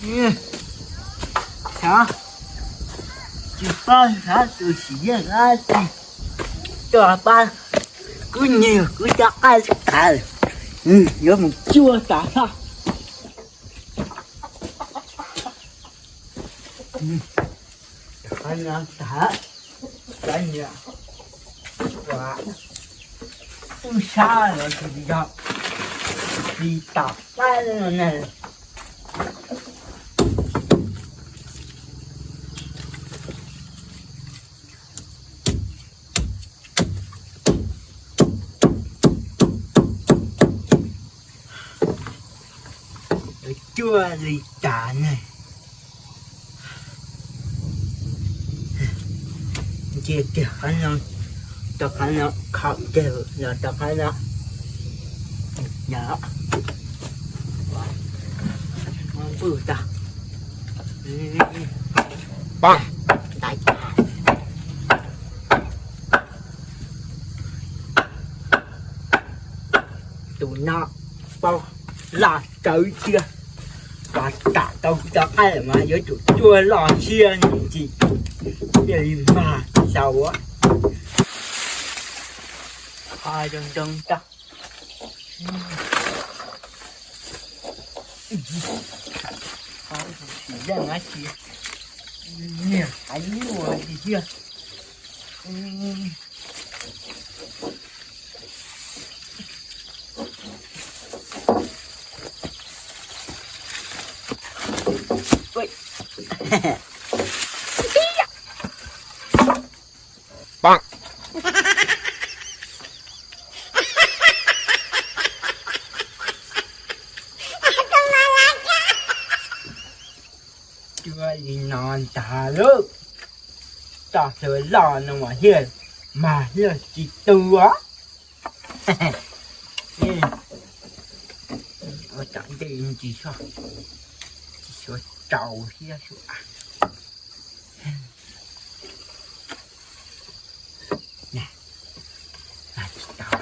Xav tsis paub xav tus sim yeej dab tsi tuaj pab kuv nyuag kuv cov qaib tag, yuav mus cuab tas hlo. Qhov no tag, cov niam tub sab los tsis yog, tsis tom qab no ne. Cuaj li tas ne. Ntsia kiag qhov no, rau qhov no, kho kiag los rau qhov no. Yog, npwj tag. Ntais tas. Tus no paub loj kawg thiab, kom tom tau kuv cov qaib mas yuav tsum cuaj loj siab ntsis thiaj li mag xyaum. Qhov zoo zoo tag. Qhov sim yeej dab tsi, niag heev ua li thiab. Cuaj li no ntag lauj. Toj hlua loj no mas thiaj mag thiaj tsis tu os. Ua tom ntej tsis tshua, tsis tshua tsaus thiab sua. Mag tsis tau,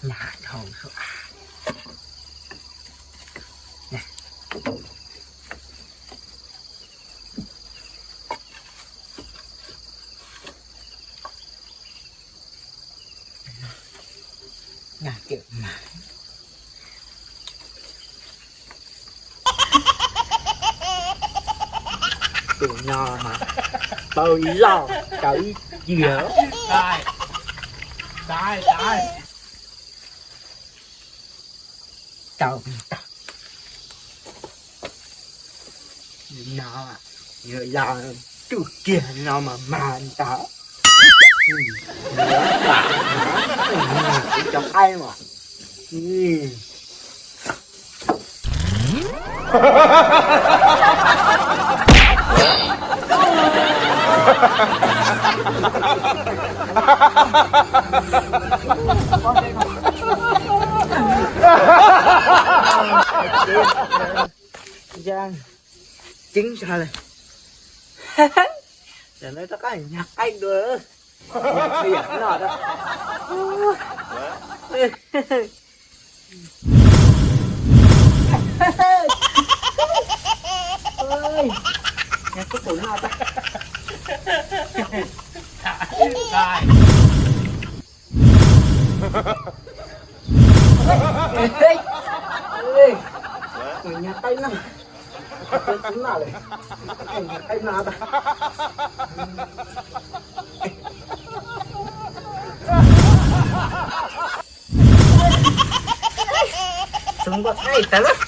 mag dhau sua. Tus no mas paub ib loj tau ib ciag. Tau tau. No, los tsuj kiag no mas mag ntag. Kuv cov qaib mas. Ceeb zog lawm. Tam no rov qab nyag qaib dua. Nyag tshuav yam no rau. Nyag kub tus no rau. Tus nyag qaib no, tus nyag qaib no tas. Tus npua qaib tas lawm.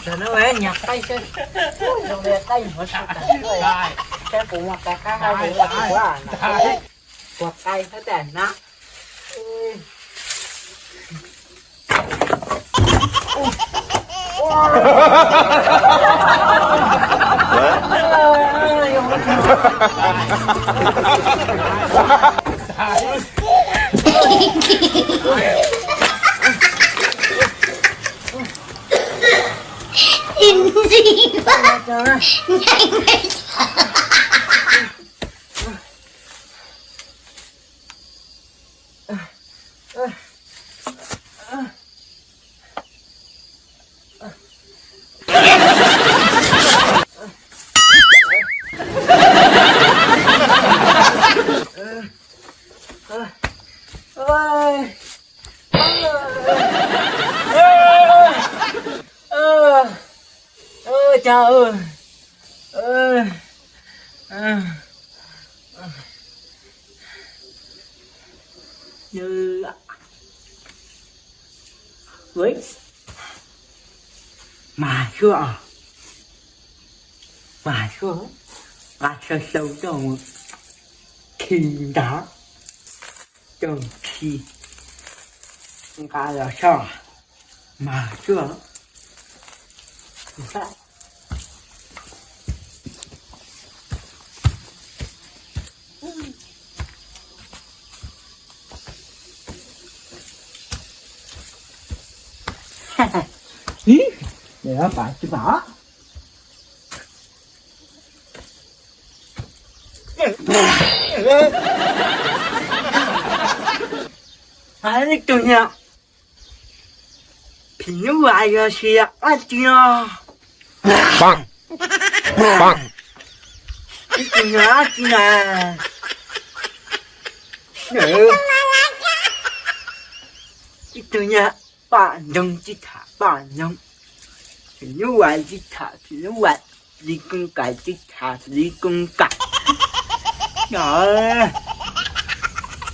Tam no nyag qaib seb, zoo li qaib nyuav sib tag, saib puas muaj qaib qab hab zoo li kuv na. Puas qaib xwb tas na. Cas mas xyuas, mas xyuas, nqa xyaw xyaw coj mus khi ntag, coj khi nqa los soj mas xyuas. Ib, pam tsis pam. Ib tug niag phim nyuj vais yog si dab tsi no? Ib tug niag dab tsi na? Ib tug niag poj ntxoog tsis tham poj ntxoog, phim nyuj vais tsis tham phim nyuj vais, li koos kaim tsis tham li koos kaim.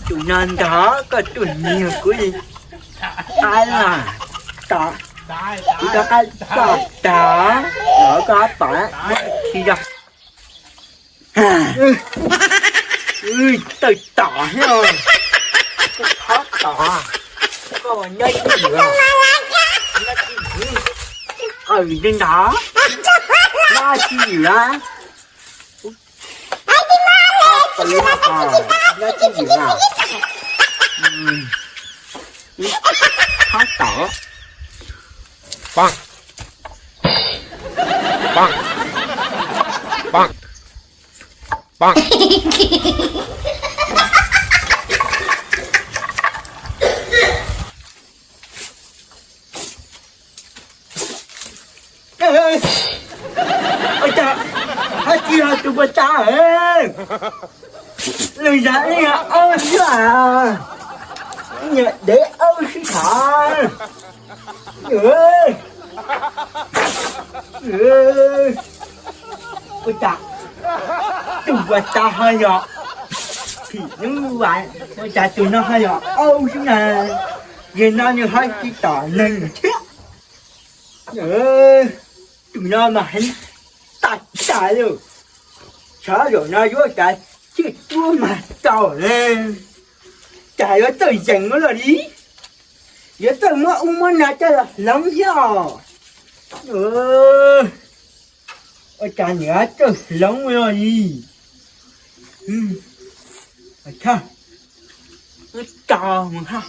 Tus no ntag koj tuaj nyiag kuv li. Qaib na, tom, kuv rov qab tom tag, los koj pom muab khi rau. Tawm tom thiab, koj qhob tom, koj nyob tsis ywm, nyob tsis ywm, qawm li ntawd, nyob tsis ywm. Qawm li ntawd, nyob tsis ywm, qhob tom. Ua cas, hab tsis yog tus puas tsa, lwm yam li aub xwb, nyiam dev aub xwb thaum. Ua cas tus puas tsa ho yog phim nyuj vais, ua cas tus no ho yog aub xwb na? Yog no nws ho tsis tom neeg thiab. Tus no mas heev tas tas li. Tshav zaum no yuav cas thiaj tuaj mag tau ne. Cas yuav txawj yeem ua luaj li, yuav txawj muab ub muab no coj los hloov thiab os. Ua cas nws txawj hloov ua luaj li. Wb tso mus hab.